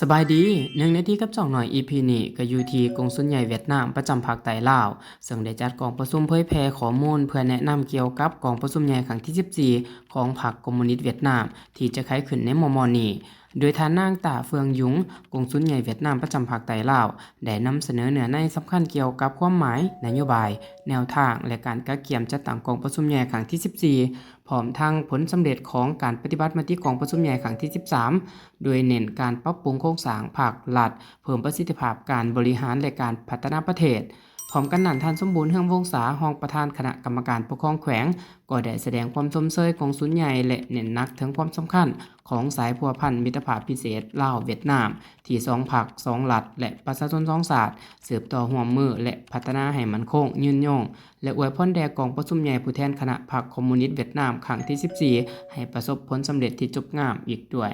ສະບາຍດີ, ໜຶ່ງນາທີກັບຊ່ອງໜ້ອຍ ອີພີນີ້ກໍຢູ່ທີ່ກົງສຸນໃຫຍ່ຫວຽດນາມປະຈຳພາກໃຕ້ລາວ ເຊິ່ງໄດ້ຈັດກອງປະຊຸມເຜີຍແຜ່ຂໍ້ມູນເພື່ອແນະນຳກ່ຽວກັບກອງປະຊຸມໃຫຍ່ຄັ້ງທີສິບສີ່ ຂອງພັກຄອມມູນິດຫວຽດນາມ ທີ່ຈະໄຂຂຶ້ນໃນມໍ່ໆນີ້ ໂດຍທ່ານນາງ ຕ້າ ເຟືອງຍຸງ ກົງສຸນໃຫຍ່ຫວຽດນາມປະຈຳພາກໃຕ້ລາວ ໄດ້ນຳສະເໜີເນື້ອໃນສຳຄັນກ່ຽວກັບຄວາມໝາຍ, ນະໂຍບາຍ, ແນວທາງ ແລະ ການກະກຽມຈັດຕັ້ງກອງປະຊຸມໃຫຍ່ຄັ້ງທີສິບສີ່ ພ້ອມທັງຜົນສຳເລັດຂອງການປະຕິບັດມະຕິກອງປະຊຸມໃຫຍ່ຄັ້ງທີສິບສາມ ໂດຍເນັ້ນການປັບປຸງໂຄງສ້າງພາກລັດ, ເພີ່ມປະສິດທິພາບການບໍລິຫານ ແລະ ການພັດທະນາປະເທດ. ພ້ອມກັນນັ້ນ, ທ່ານ ສົມບູນ ເຮືອງວົງສາ ຮອງປະທານຄະນະກຳມະການປົກຄອງແຂວງ ກໍໄດ້ສະແດງຄວາມຊົມເຊີຍກົງສຸນໃຫຍ່ ແລະ ເນັ້ນໜັກເຖິງຄວາມສຳຄັນຂອງສາຍພົວພັນມິດຕະພາບພິເສດລາວ-ຫວຽດນາມ ທີ່ສອງພັກ, ສອງລັດ ແລະ ປະຊາຊົນສອງຊາດ ສືບຕໍ່ຮ່ວມມື ແລະ ພັດທະນາໃຫ້ໝັ້ນຄົງ, ຍືນຍົງ ແລະ ອວຍພອນແດ່ກອງປະຊຸມໃຫຍ່ຜູ້ແທນຄະນະພັກຄອມມູນິດຫວຽດນາມຄັ້ງທີສິບສີ່ ໃຫ້ປະສົບຜົນສຳເລັດທີ່ຈົບງາມອີກດ້ວຍ.